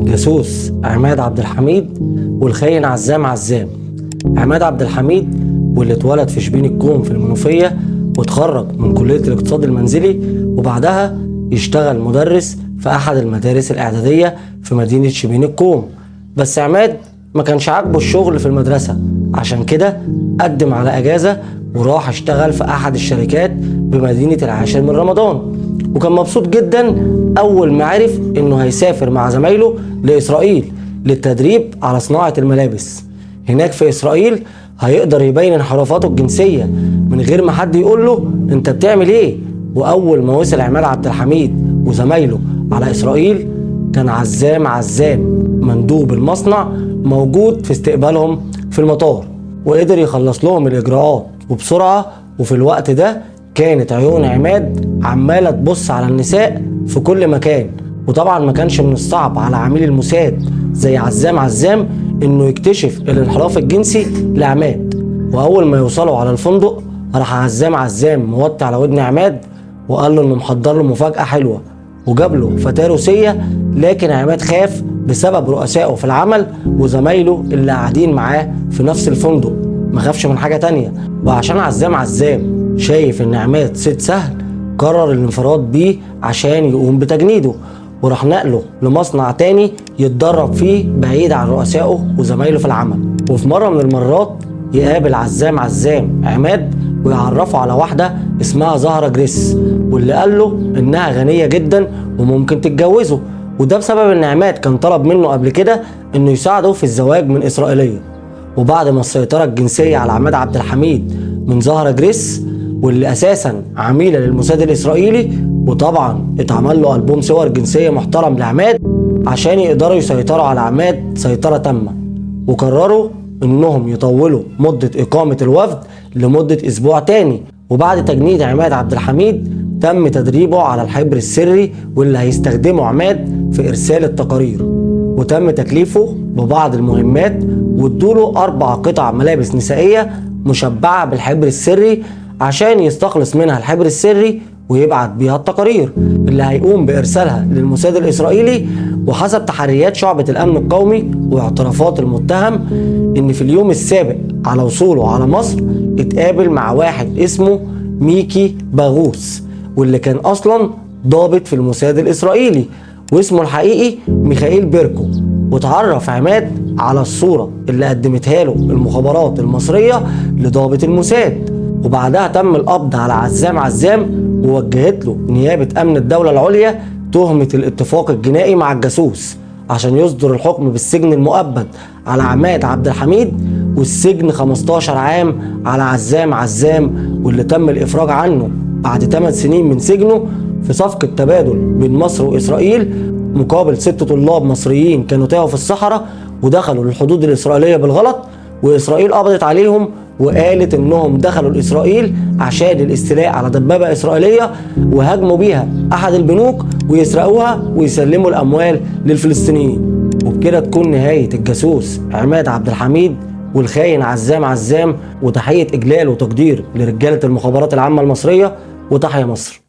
الجاسوس عماد عبد الحميد والخاين عزام عزام. عماد عبد الحميد واللي اتولد في شبين الكوم في المنوفية واتخرج من كلية الاقتصاد المنزلي، وبعدها يشتغل مدرس في أحد المدارس الإعدادية في مدينة شبين الكوم. بس عماد ما كانش عاجبه الشغل في المدرسة، عشان كده قدم على أجازة وراح اشتغل في أحد الشركات بمدينة العاشر من رمضان. وكان مبسوط جدا أول ما عرف إنه هيسافر مع زمايله لإسرائيل للتدريب على صناعة الملابس. هناك في إسرائيل هيقدر يبين انحرافاته الجنسية من غير ما حد يقول له انت بتعمل ايه. وأول ما وصل عماد عبد الحميد وزمايله على إسرائيل، كان عزام عزام مندوب المصنع موجود في استقبالهم في المطار، وقدر يخلص لهم الإجراءات وبسرعة. وفي الوقت ده كانت عيون عماد عمالة تبص على النساء في كل مكان. وطبعا ما كانش من الصعب على عميل الموساد زي عزام عزام انه يكتشف الانحراف الجنسي لعماد. واول ما يوصلوا على الفندق راح عزام عزام موطي على ودن عماد وقال له انه محضر له مفاجأة حلوة، وجاب له فتاة روسية. لكن عماد خاف بسبب رؤسائه في العمل وزمايله اللي قاعدين معاه في نفس الفندق، ما خافش من حاجة تانية. وعشان عزام عزام شايف ان عماد صيد سهل، قرر الانفراد بيه عشان يقوم بتجنيده، وراح نقله لمصنع تاني يتدرب فيه بعيد عن رؤسائه وزمايله في العمل. وفي مرة من المرات يقابل عزام عزام عماد ويعرفه على واحدة اسمها زهرة جريس، واللي قال له انها غنية جدا وممكن تتجوزه. وده بسبب ان عماد كان طلب منه قبل كده انه يساعده في الزواج من اسرائيلية. وبعد ما السيطرة الجنسية على عماد عبد الحميد من زهرة جريس، واللي اساسا عميلة للموساد الاسرائيلي، وطبعا اتعمل له ألبوم صور جنسية محترم لعماد عشان يقدروا يسيطروا على عماد سيطرة تامة. وقرروا انهم يطولوا مدة اقامة الوفد لمدة اسبوع تاني. وبعد تجنيد عماد عبد الحميد تم تدريبه على الحبر السري واللي هيستخدمه عماد في ارسال التقارير، وتم تكليفه ببعض المهمات، وادوله 4 قطع ملابس نسائية مشبعة بالحبر السري عشان يستخلص منها الحبر السري ويبعت بيها التقارير اللي هيقوم بإرسالها للموساد الإسرائيلي. وحسب تحريات شعبة الأمن القومي واعترافات المتهم إن في اليوم السابق على وصوله على مصر اتقابل مع واحد اسمه ميكي باغوس، واللي كان أصلا ضابط في الموساد الإسرائيلي واسمه الحقيقي ميخائيل بيركو. وتعرف عماد على الصورة اللي قدمتها له المخابرات المصرية لضابط الموساد. وبعدها تم القبض على عزام عزام، ووجهت له نيابة أمن الدولة العليا تهمة الاتفاق الجنائي مع الجاسوس عشان يصدر الحكم بالسجن المؤبد على عماد عبد الحميد والسجن 15 عام على عزام عزام، واللي تم الإفراج عنه بعد 8 سنين من سجنه في صفقة تبادل بين مصر وإسرائيل مقابل 6 طلاب مصريين كانوا تاهوا في الصحراء ودخلوا للحدود الإسرائيلية بالغلط، وإسرائيل قبضت عليهم وقالت إنهم دخلوا لإسرائيل عشان الاستيلاء على دبابة إسرائيلية وهاجموا بيها أحد البنوك ويسرقوها ويسلموا الأموال للفلسطينيين. وبكده تكون نهاية الجاسوس عماد عبد الحميد والخاين عزام عزام، وتحية إجلال وتقدير لرجالة المخابرات العامة المصرية، وتحيا مصر.